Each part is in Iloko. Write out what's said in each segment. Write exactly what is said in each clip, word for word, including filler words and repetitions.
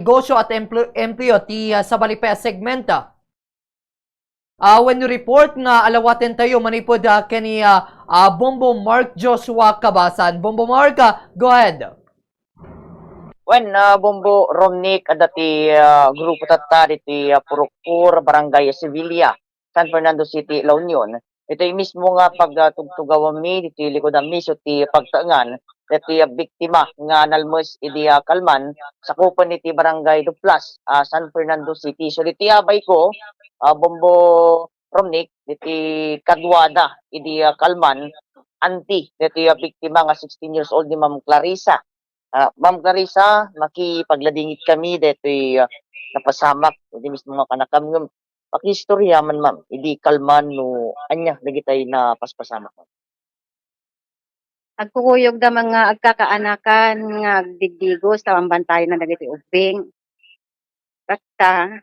Negosyo at Empl-, Empleo ti, ah, sabali pay a segmento. Ah, wenno report nga alawatentayo manipud, ah, kenni, ah, ah, Bombo Mark Joshua Kabasan. Bombo Mark, ah, go ahead. Wen, ah, Bombo Romnick, adda ti, ah, grupo tatta diti, ah, Purok four, Barangay Sevilla, San Fernando City, La Union. Itoy mismo nga pagtugtugawanmi ditoy likudanmi isu ti pagtaengan ditoy, ah, biktima nga nalmes idi, ah, kalman, sakupen iti Barangay Duplas, ah, San Fernando City. So, ditoy, ah, bayko, ah, Bombo Romnick, ditoy kaduada idi, ah, kalman, anti ditoy, ah, biktima nga sixteen years old ni Ma'am Clarissa. Ah, Ma'am Clarissa, makipagladingit kami ditoy, ah, napasamak, iti mismo nga kanakam ngem pakiistorya man, ma'am, idi kalman no ania dagitay napaspasamak, ma'am. Agkukuyogda man nga agkakaanakan nga agdigdigos ta bambantayan dagiti ubbing. Basta,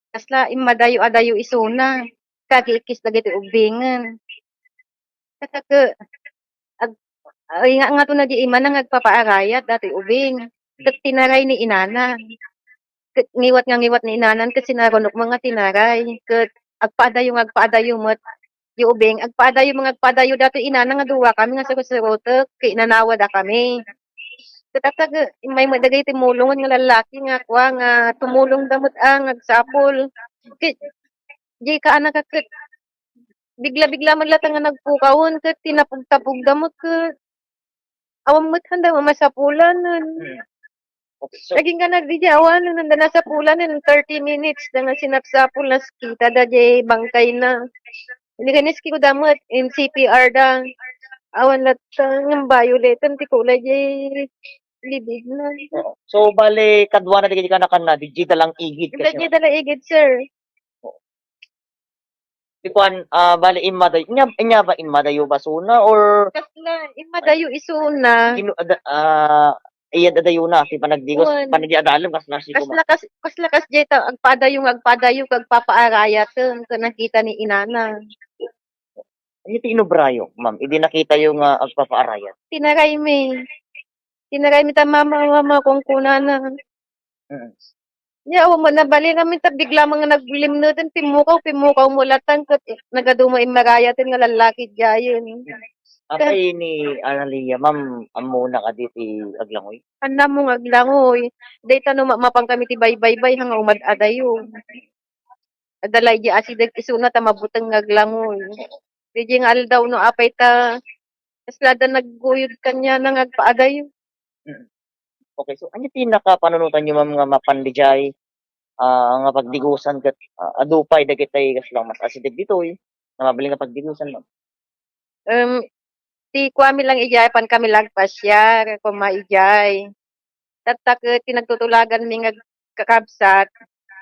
kasla immadayo-adayo isuna, kagiikkis dagiti ubbingen. Ket, ket, ag-, ay, nga, nga to na di imana nga agpapaarayat datoy ubing. Ket tinaray ni inana. Ket ngiwat nga ngiwat ni inanan ket sinarunok man nga tinaray. Ket agpaadayo nga agpaadayo met. Di ubing, agpaadayo man nga agpaadayo datoy inana nga duwa kami nga surusurutek, ket inanawada kami. Ket agtag-, immay met dagiti mulongen nga lallaki nga kua nga tumulongda met a nga agsapul. Ket di kaanaka ket bigla-bigla man latta nga nagpukawen ket tinapog-tapogda met ket awan met sanda nga masapulanen. Hmm. Okay, so agingga nagdidi awanen, nanda nasapulanen, thirty minutes da nga sinapsapul, naskita da jay bangkayna. Hindi ka niski ko damat, in C P R da. Awan latta, nga violate, ti kulay jay libidna. Oo. So, bale, kaduana dagiti kanakanna, di, di dalang igid. Hindi, kasi di dalang igid, sir. Oo. Ti kuan, ah, bale, immadayo, inya, inya ba immadayo basona or kasla, immadayo isuna. Ino-, ada-, ah, iyad adayona, ti panagdigos, kuan, panagdi-adalem, kasla, siku ma-, kasla, kas-, kasla, kas, jay ta, agpaadayo nga agpaadayo, kag papaarayaten, ken nakita ni inana. Ania ti inubrayo, ma'am, idi nakitayo nga agpapaarayat? Tinaraymi. Tinaraymi ta, "Mama, mama," kunkunana. Mm. Nia, awan met nabali ngamin ta bigla man nga naglimneden, pimmukaw, pimmukaw mo latan ket nagadu mo immarayaten nga lallaki diayen. Apay ni Analia, ma'am, ammona kadi ti aglangoy? Annam mo nga aglangoy. Dayta no ma-, mapan kami ti baybaybay, nga umad-adayo. Adda lay di asideg isuna ta mabuteng nga aglangoy. Di di nga aldaw no apay ta, kasla da nagguyod kaniana nga agpaadayo. Mm. Okay, so ania ti nakapanunotanyo, ma'am, nga mapan didiay, ah, nga pagdigusan ket, ah, adu pay dagitay kasla mas asideg ditoy nga mabalin nga pagdigusan, ma'am? Em, ti kuami lang idiay, pan kami lang agpasiar, koma idiay. Tatta ket ti nagtutulaganmi nga kakabsat,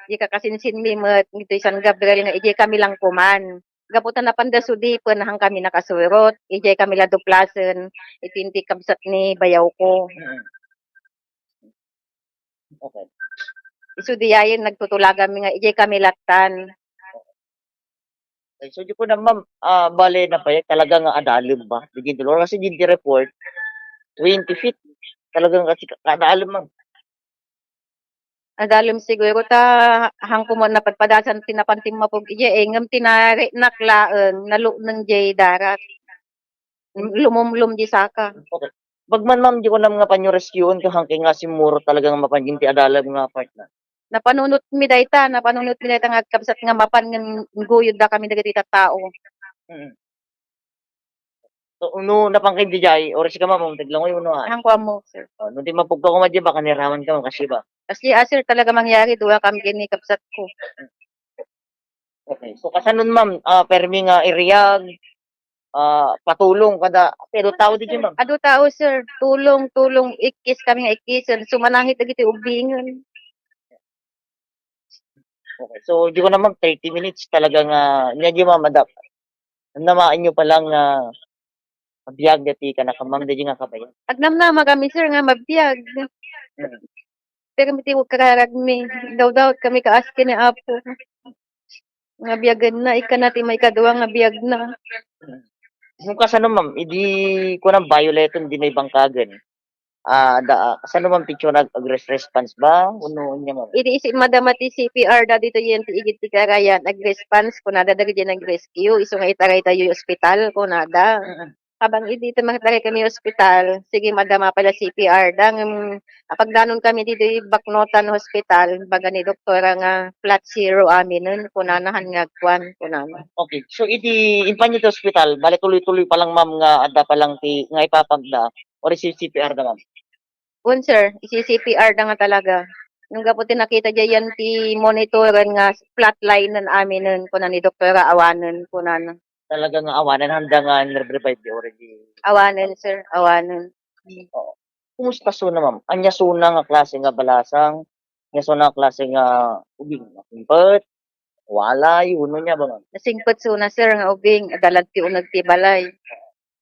di kakasinsinmi met, ditoy San Gabriel nga idiay kami lang kuman. Gapu ta napanda sudipen, han kami nakasurot, idiay kami la duplasen, iti inti kabsat ni bayawko. Mm. Okay. Isu diayen nagtutulaganmi nga idiay kami lattan. Ay, so, di ko na, ma'am, ah, bale, napay-, talaga nga adalem ba? Di gintulor kasi di report, twenty feet. Talagang kasi ka-, kadalem, ma'am. Adalem siguro ta, hangko mo napadpadasan ti napan timmapog idiay, eh, ngem tinareknak laeng, nalukneng diay darat. Lumumlum di saka. Okay. Bagman, ma'am, di ko nam nga panyo rescueon ka hangkay nga simmurot talaga nga mapan ti adalem nga part na. Napanunotmi dayta, napanunotmi dayta nga agkabsat nga mapan ngem guyod da kami dagiti tattao. Mm. So, no, napan kay didiay, oras ka, ma'am, taglangoy uno, ah. Ang kuwan mo, sir. Oh, no, di mapugka ko madya, baka niraman ka, ma'am, kasi ba? Kasi, ah, sir, talaga mangyari, duwa kami kini kabsat ko. Okay. So, kasanon, ma'am, ah, permi nga iriyag, ah, patulong kada, pero tao di, ma'am? Adu tao, sir. Tulong, tulong, ikkis kami nga ikkisen. Sumanangit dagiti ubbingen. Okay. So, di ko na, ma'am, thirty minutes talaga nga, niya di, ma'am, adap-, namain nyo pa lang nga mabiag dati ka na ka, ma'am, di nga kabayan. Agnamnama kami, sir, nga mabiag. Mm. Pero miti kararagmi, dawdawat kami kaas ken ni Apo. Nga biagenna, ikkana ti maikadua nga biagna. Nung kasano, ma'am, idi kunam violation, di na ibangkagen. Ah, da, kasano man picture nag-, ag-res-, response ba? Uno, unya mo. Idi isi madama ti C P R da dito yan ti igid ti karayan, ag-response, kunada dagiti nag-rescue, isu nga itaray tayo yung ospital, kunada. Mm-mm. Habang idi ito makitaray kami ospital, sige, madama pala C P R da, ngem apagdanon kami dito yung baknotan hospital, baga ni doktora nga flat zero aminen, kunana han nga agkuan, kunana. Okay. So, idi impan niyo ti ospital, bale tuloy-tuloy pa lang, ma'am, nga adda pa lang ti, nga ipapagda, or C P R da, ma'am? Wen, sir, isi-C P R da nga talaga. Nung gapu ti nakita diay yan ti monitoren nga flatline aminen, kuna ni Doktora, awanen, kunana. Talaga nga awanen, handa nga nire-revive di already. Awanen, sir, awanen. Oo. Kumusta suna, ma'am? Anya suna nga klase nga balasang? Anya suna nga klase nga ubing? Nasingpet? Walay? Uno nya ba, ma'am? Nasingpet suna, sir, nga ubing. Adalad ti uneg ti balay.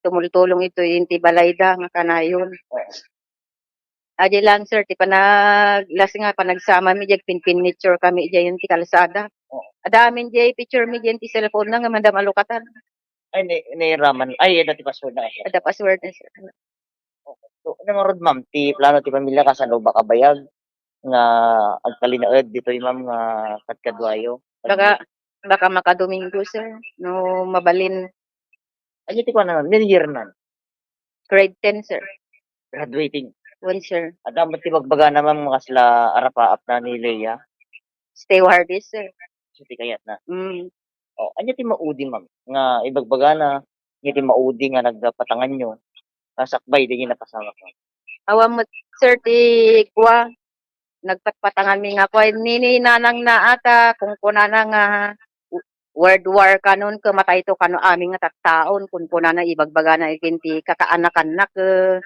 Tumultulong ito yung ti balay da nga kanayon. Oo. Adi lang, sir, ti panaglas nga panagsama mi, diay pinpinitsure kami, diay yung ti kalsada. Oo. Adamin, diay picture mi, diay ti cellphone na nga madam alukatan. Ay, ni, ni Raman. Ay, dati password na, sir. Ada password na, sir. So, ano nga rod, ma'am? Ti plano ti pamilya, kasano ba kabayag nga agtalinaed ditoy, ma'am, nga kadkaduayo? Baka, baka makadomingo, sir. No, mabalin. Anya ti kuana, ma'am? Ania ti year na? Grade ten, sir. Graduating. Wen, sir. Adda met ti bagbagana, ma'am, nga kasla arapaap na ni Leia? Stewardes, sir. So, ti kayatna. Mm. Oh, anya ti maudi, ma'am, nga ibagbagana, anya ti maudi nga nagpatanganyo, nga sakbay dagiti napasamak, ma'am? Awan met, sir, ti kua, nagpatpatangan mi nga kua, ni, ni nanang na ata, kunkunana nga, "World War kanon, ket matayto kano amin nga tattaon," kunkunana, ibagbagana ken ti kakaanakanna, ket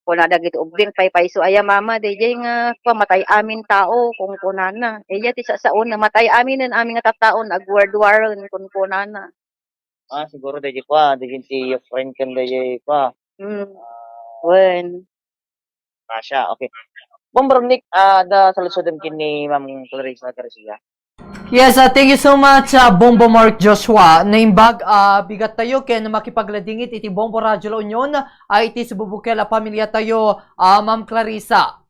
kuna dagiti ubbing, "Paypayso aya, mama, daydiay nga pamatay amin tao," kunkunana. Iya ti sasaona, "Matay aminen amin nga tattaon, ag-World War," kunkunana. Ah, siguro daydiay kua, daydiay ti Ukraine ken daydiay kua. Hmm. Ah. Wen. Russia, okay. Ma'am Romnick, ah, adda saludsodem ken ni Ma'am Clarissa Garcia. Yes, ah, thank you so much, ah, Bombo Mark Joshua. Naimbag, ah, bigat tayo ken makipagladingit iti Bombo Radio La Union, ah, iti sububukel a pamilya tayo, ah, Ma'am Clarissa.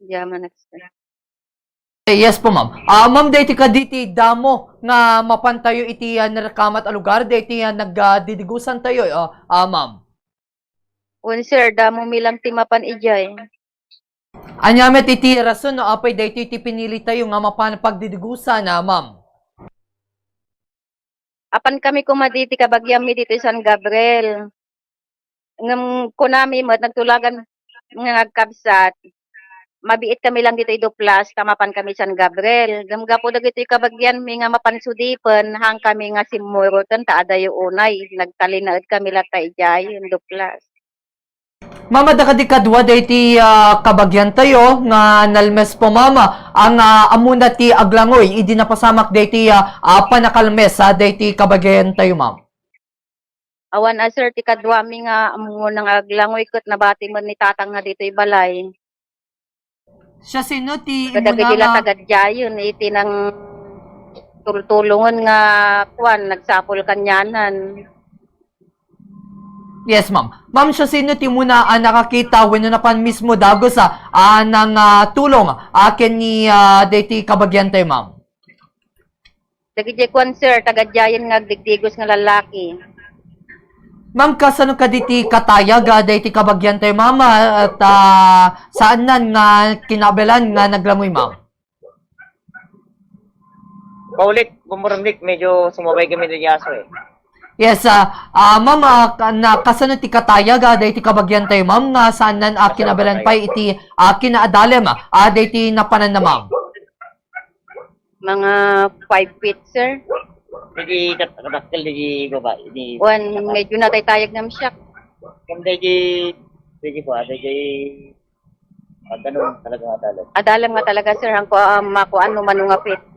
Yaman, next. Eh, yes po, ma'am. Ah, ma'am, daytoy kadi ti damo nga mapan tayo iti, ah, narakamat a lugar, daytoy, ah, nag, ah, didigusan tayo, ah, ah, ma'am. Wen, sir, damo mi lang ti mapan idiay. Ania met iti rason no apay daytoy ti pinili tayo nga mapan pagdidigusan, ah, ma'am? Apan kami koma diti kabagianmi ditoy San Gabriel. Ngem kunami met, nagtulagan nga agkabsat, mabiit kami lang ditoy Duplas ta mapan kami San Gabriel. Ngem gapu dagitoy kabagianmi nga mapan Sudipen, haan kami nga simmuroten ta adayo unay, nagtalinaed kami latta idiay Duplas. Ma'am, adda kadi kadua daytoy, ah, kabagiantayo nga nalmes po, ma'am, ah, nga ammona ti aglangoy idi napasamak daytoy, ah, ah, panakalmes, ah, daytoy kabagiantayo, ma'am? Awan a, sir, ti kaduami nga ammona nga aglangoy ket nabati met ni tatang nga ditoy balay. Siasino ti immuna nga tagadiayen iti nangtultulongen nga kuan, nagsapul kanianan? Yes, ma'am. Ma'am, siasino ti immuna a nakakita wenno napan mismo dagus a, a nang, ah, tulong, ah, ken ni, ah, daytoy kabagiantayo, ma'am? Dagiti kuan, sir, tagadiayen nga agdigdigos nga lalaki. Ma'am, kasano kadi ti katayag, ah, daytoy kabagiantayo, ma'am, ah, ta saannan nga kinaabelan nga naglangoy, ma'am? Paulit, Bombo Romnick, medyo sumabay kami ni Yaso, eh. Yes, ah, ah, ma'am, ah, ka-, na, kasano ti katayag, ah, daytoy kabagiantayo, ma'am, nga saannan, ah, kinaabelan pay iti, ah, kinaadalem, ah, daytoy napananna, ma'am? Mga five feet, sir. Dagiti kat-, kadakkel dagiti babai, di. Wen, medyo nataytayag nga siak. Ken dagiti, dagiti kua, dagiti, ah, ganun talaga nga adalem. Adalem nga talaga, sir, hangko, ah, makuan no mano nga feet.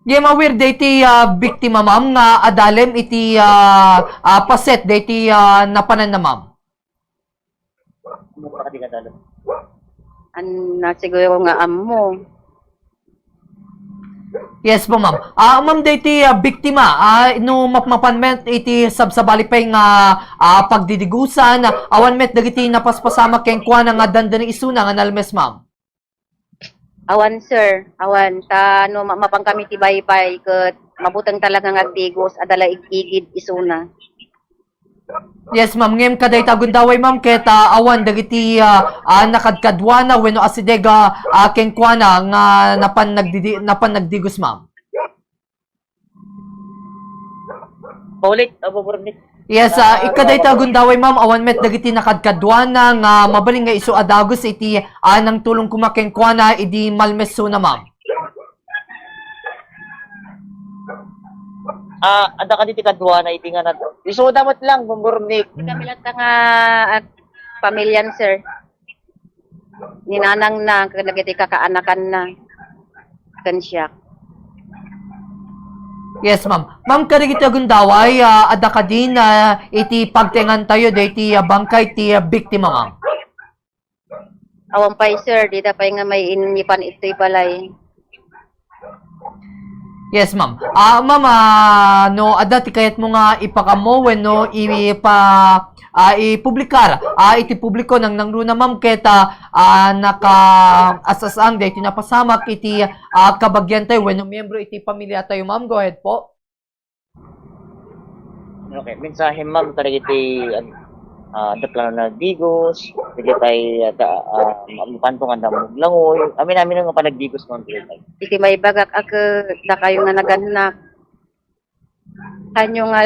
Ngem aware daytoy, ah, biktima, ma'am, nga adalem iti, ah, ah, paset daytoy, ah, napananna, ma'am? Ano pa kadi kadalem? An, na siguro nga ammo. Yes po, ma'am. Ah, ma'am, daytoy, ah, biktima, ah, no mapmapan met iti sabsabali pay nga, ah, pagdidigusan, awan met dagiti napaspasamak kenkuana nga dandani isuna nga nalmes, ma'am? Awan, sir. Awan. Ta no ma-, mapan kami ti baybay, ket mabuteng talaga nga agdigos, adda la ig-igid isuna. Yes, ma'am. Ngem kadayta gundaway, ma'am, ket, ah, awan dagiti, ah, ah, nakadkaduana wenno asideg, ah, ah, kenkuana nga napan nagdidi-, napan nagdigos, ma'am. Paulit, Apo Bornik. Yes, ah, ah, ikadayta gundaway, ma'am, awan met dagiti nakadkaduana nga mabalin nga isu a dagus iti, ah, nangtulong koma kenkuana idi malmesuna, ma'am. Ah, adda kadi ti kaduana iti nga nag-, isuda met lang, Bombornik. Kami latta nga ag-, pamilyan, sir. Ni nanangna, ken dagiti kakaanakanna, ken siak. Yes, ma'am. Ma'am, kadagiti agundaway, ah, adda kadi na iti pagtengantayo daytoy, ah, bangkay ti, ah, biktima, ma'am? Awan pay, sir, dida pay nga maiinnipan itoy balay. Yes, ma'am. Ah, ma'am, ah, no adda ti kayatmo nga ipakammo wenno ipa-, ah, ipublikar, ah, iti publiko, nangnangruna, ma'am, ket, ah, ah, nakaas-asang daytoy napasamak iti, ah, kabagiantayo wenno miyembro iti pamiliatayo, ma'am. Go ahead po. Okay, mensahe, ma'am, kadagiti, ah, dakkel a nagdigos, dagiti, ah, da-, ah, mapanto nga damog langoy, amin-amin nga panagdigos, ma'am, dagiti. Iti maibagak a ket dakayo nga nagannak, hanyo nga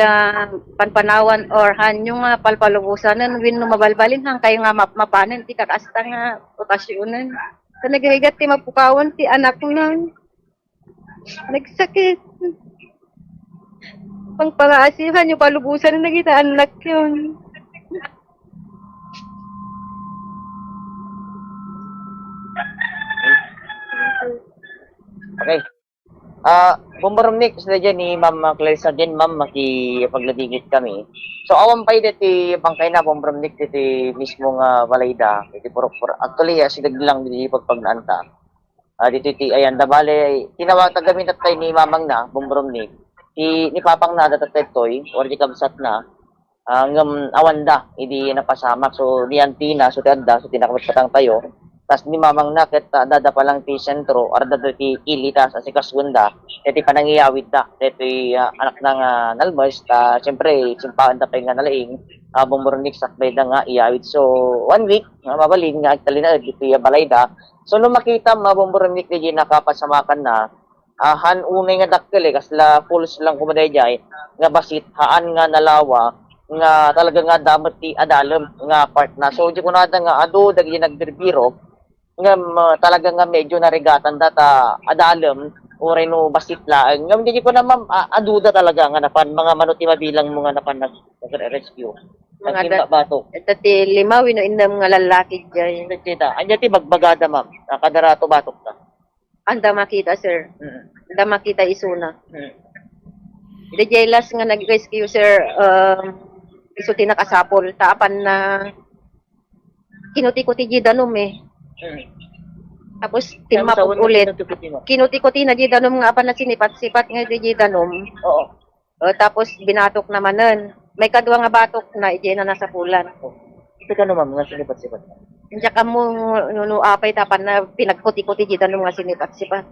panpanawan or hanyo nga palpalubosanen wenno mabalbalin, hankayo nga map-, mapanen ti kakasta nga okasionen. Ket nagrigat ti mapukawan ti anakna. Nagsakit. Pangpangaasihanyo, palubosan na dagiti annakyo. Okay. Ah, Bombornik, sila dyan ni Ma'am Clarissa din, ma'am, makipagladingit kami. So, awan pay deti bangkayna, Bombornik, deti mismo nga balayda, deti purok-purok. Actually, ah, sideg lang deti pagpagnaanta. Ah, ditoy ti ayanda. Bale, tinawag, taga-Mindat tayo ni mamangna, Bomboromnik. Ti, ni papangna, adda tattaytoy, or di kabsatna, ah, ngem awanda idi napasamak. So, ni antina, so, ti adda, so, ti nakapagpatang tayo. Tas ni mamangna, ket, ah, adda pa lang ti sentro, or adda ti ili, tas asikasoenda, ket ti panangiyawidda, ket ti, ah, anakna nga nalmes, ta, siyempre, simpaanda pay nga nalaing, ah, Bomboromnik, sakbayda nga iyawid. So, one week, nga mabalin, nga agtalinaed, iti, ah, balayda, So, no makitam a Bomboromnik daydiay nakapasamakanna, ah, haan unay nga dakkel, eh, kasla falls lang koma daydiay nga basit, haan nga nalawa, nga talaga nga adda met ti adalem nga part na. So, di kunada nga adu dagiti nagbirbiro, ngem, ah, talaga nga medyo narigatanda ta adalem, uray no basit laeng. Ngem di kuna, ma'am, ah, aduda talaga nga napan, mga mano ti mabilangmo nga napan nag-, nagre-rescue? Mga Naging da-, ba-, batok? Ita ti lima wenno innem nga lallaki diay. Kita. Ania ti bagbagada, ma'am? Ah, kadarato batok ta. Anda makita, sir. Mm. Anda makita isuna. Mm. Diay last nga nag-rescue, sir, um, isu ti nakasapol. Ta apan na kinuti-kuti diay danum, eh. Mm. Tapos, Kaya timmapog masawag na ulit. Kinuti-kuti mo. Kinuti-kuti na diay danum nga apan na sinipat-sipat nga diay danum. Oo. O, tapos binatok na manen. May kadua nga batok na, idiay na nasapulan. Iti kano, ma'am, nga sinipat-sipat? Diak ammo no, no apay tapan na pinagkuti-kuti diay danum nga sinipat-sipat.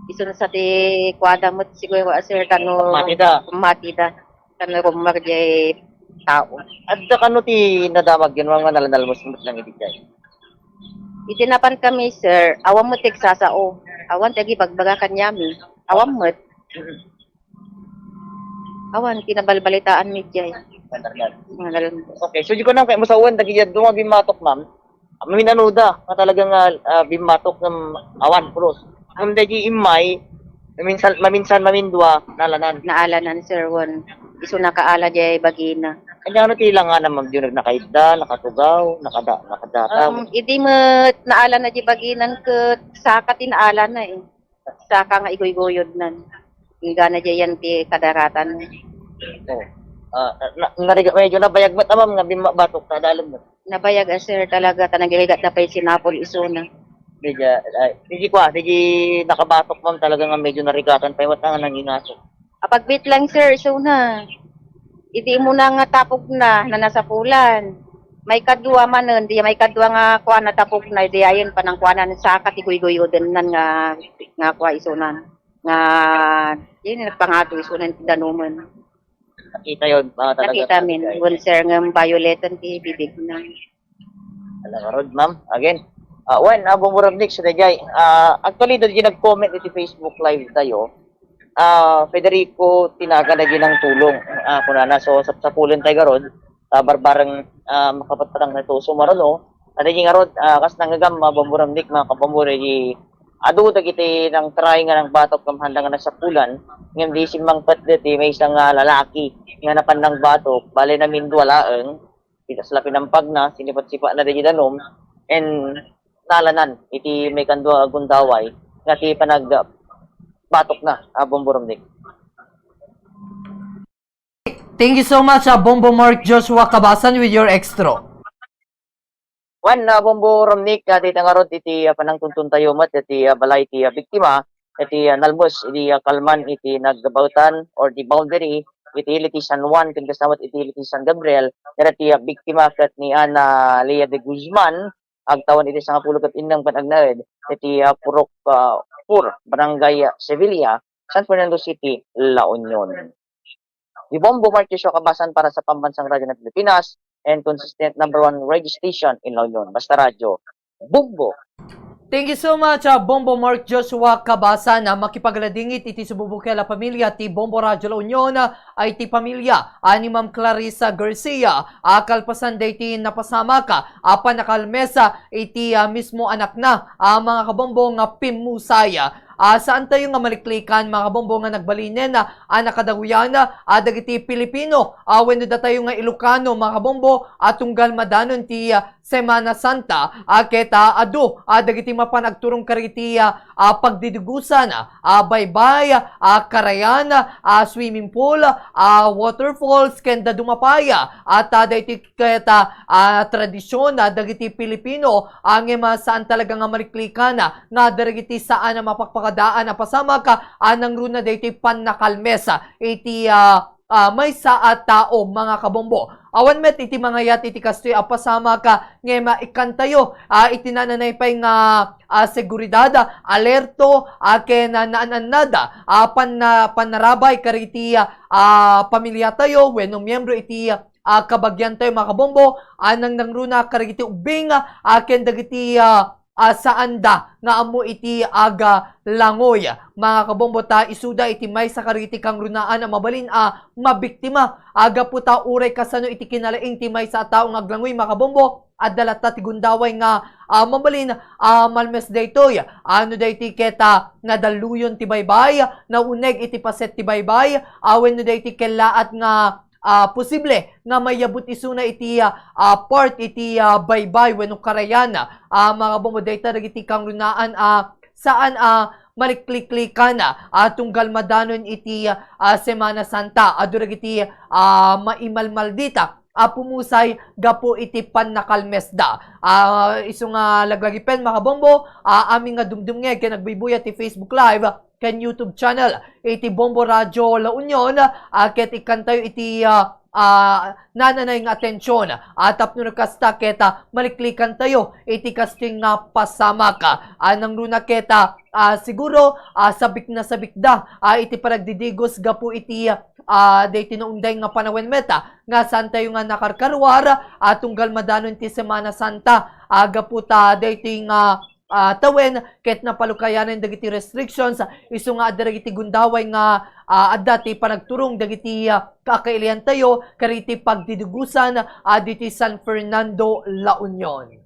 Isun sa ti kuada met siguro, sir, kano Mati da. Mati da. Kano rumor diay tao. Adda kano ti nadamag yun, mga nalanalmos met lang iti diay? Iti napan kami, sir, awan met ti agsasao. Awan ti agibagbaga kaniami. Awan met. Mm. Awan, kinabalbalitaan mi diay. Mga lalaki. Okay, so di ko nang kaya masawan, dagiti adu nga bimmatok, ma'am. Maminanoda, nga talaga nga, ah, bimmatok nga awan, pulos. Ang dagiti immay, maminsan, maminsan, mamindua, naalanan. Naalanan, sir, wan. Isu nakaala diay bagina. Kanya ano ti ilangan, ma'am, di nakaidda, nakatugaw, nakada-, nakadataw? Um, idi met naala na diay baginan ket saka ti naala na, eh. Saka nga iguyguyod nan. Inggana diay yan ti kadaratan. Oh. Ah, na, nariga-, medyo nabayag met, ma'am, nga bimmabatok ta adalem met. Nabayag, ah, sir, talaga ta nagrigat da pay sinapol isuna. Medyo, ay, medyo kwa, medyo nakabatok, ma'am, talaga nga medyo narigatan pa yung nga nanging aso. Apagbiit lang, sir, isuna. Idi mo na nga tapog na, na nasapulan. May kadua manen, di may kadua nga kuan na tapog na, di ayon panangkuanan sa kati guyguyoden nan nga, nga kua isunan. Nga, yun, nagpangado isunan ti danumen. Nakita yun, ah, talaga. Nakita min, sir, nga violetan ti bibig na. Alam, Rod, ma'am. Again, ah, wen, ah, bumuragnik sa dayjay. Ah, actually, dagiti nag-comment iti Facebook Live tayo, ah, Federico Tinaga na ginang tulong. Ah, kunana, so, sapsapulen tayo, Rod. Ah, barbareng, ah, makapatpatang na ito. So, maruno, ano yung, Rod, ah, kas nanggagam, ah, bumuragnik, mga kabambure, di, adu dagiti nang try nga nang batok kam handa nga nasapulan, ngem di simmangpet deti may isang, ah, lalaki nga napan nang batok, bale namindua laeng, Pitas la pinampag na, sinipat-sipat na dagiti danum, and nalanan iti may kandua a gundaway nga ti panagbatok na a bumburumdik. Thank you so much, ah, Bombo Mark Joshua Kabasan with your extra. Wen, ah, Bombo Romnick, ah, dita ngarud iti, ah, panangtunton tayo met iti, ah, balay ti, ah, biktima, iti, ah, nalbes, iti, ah, kalman iti nagbaetan or di boundary iti Liti San Juan, ken kastamot iti Liti San Gabriel, dira ti, ah, biktima ket ni Ana Lea de Guzman, agtawen iti sangapulo ket innem ken agnaed iti, ah, Purok, ah, four, Barangay, ah, Sevilla, San Fernando City, La Union. Di Bombo Mark Joshua Kabasan para sa Pambansang Radyo ng Pilipinas and consistent number one radio station in La Union. Basta Radyo, Bombo! Thank you so much, ah, Bombo Mark Joshua Kabasan, ah, makipagladingit iti sububukela pamilya ti Bombo Radyo La Union, ah, ay ti pamilya, ah, ni Ma'am Clarissa Garcia, ah, kalpasan daytoy napasamak, ah, a panakalmes, ah, iti, ah, mismo anakna, ah, mga kabombo nga pimmusay, ah, Ah, saan tayo nga maliklikan, mga kabombo, nga nagbalinen, ah, a nakadawian, ah, dagiti Pilipino, ah, wenno datayo nga Ilocano, mga kabombo, a tunggal madanon ti, ah, Semana Santa, ah, ket, ah, adu, ah, dagiti mapan agturong kariti, ah, ah, pagdidugusan, ah, baybay, ah, karayan, ah, swimming pool, ah, waterfalls, ken dadduma pay, ah, ta daytoy ket, ah, ah, tradisyon, ah, dagiti Pilipino, ah, ngem, ah, saan talaga nga maliklikan, ah, nga daragiti saan a mapakpakadaan a pasamak, ah, nangruna daytoy pannakalmes, ah, iti, ah, ah, maysa a tao, mga kabombo. Awan met iti mangayat iti kastoy a pasamak, ah, ngem, ah, ikkantayo, ah, iti nananay pay nga, ah, seguridad, ah, alerto, ah, ken, ah, naan-annad, ah, panna-, pannarabay kariti, ah, pamilyatayo wenno miyembro iti, ah, kabagiantayo, mga kabombo, a nangnangruna karagiti ubbing, ah, ken dagiti, ah, ah, saanda nga ammo iti agalangoy. Mga kabombo, ta isuda iti maysa karagiti kangrunaan a mabalin a mabiktima, a gapu ta uray kasano iti kinalaing ti maysa a tao nga aglangoy, mga kabombo, adda latta ti gundaway nga, ah, mabalin a malmes daytoy. Ano daytoy ket, ah, nadalluyon ti baybay, nauneg iti paset ti baybay, ah, wenno daytoy kellaat nga, ah, posible nga mayabut isuna iti, ah, ah, part iti, ah, baybay wenno karayan. Ah, mga kabombo, dayta dagiti kangrunaan, ah, saan, ah, malikliklikan, ah, tunggal madanon iti, ah, Semana Santa. Adu dagiti, ah, maimalmaldita a pumusay gapu iti pannakalmesda. Ah, isu nga laglagipen, mga kabombo, ah, amin nga dumdumngeg ken agbuybuyat ti Facebook Live ken YouTube channel iti Bombo Radio La Union, ah, ket ikkantayo iti, ah, ah, nananay nga atension, ah, tapno no kasta ket, ah, maliklikantayo iti kastoy nga pasamak. Ah, nangruna ket, ah, ah, siguro, ah, sabik na sabikda, ah, iti panagdidigos gapu iti, ah, daytoy naunday nga panawen met, ah, nga saantayo nga nakarkaruar, ah, tunggal madanon ti Semana Santa, ah, gapu ta daytoy nga, ah, tawen ket napalukayanen dagiti restrictions, isu nga adda dagiti gundaway nga, ah, adda ti panagturong dagiti, ah, kakailiantayo kadagiti pagdidugusan, ah, ditoy San Fernando, La Union.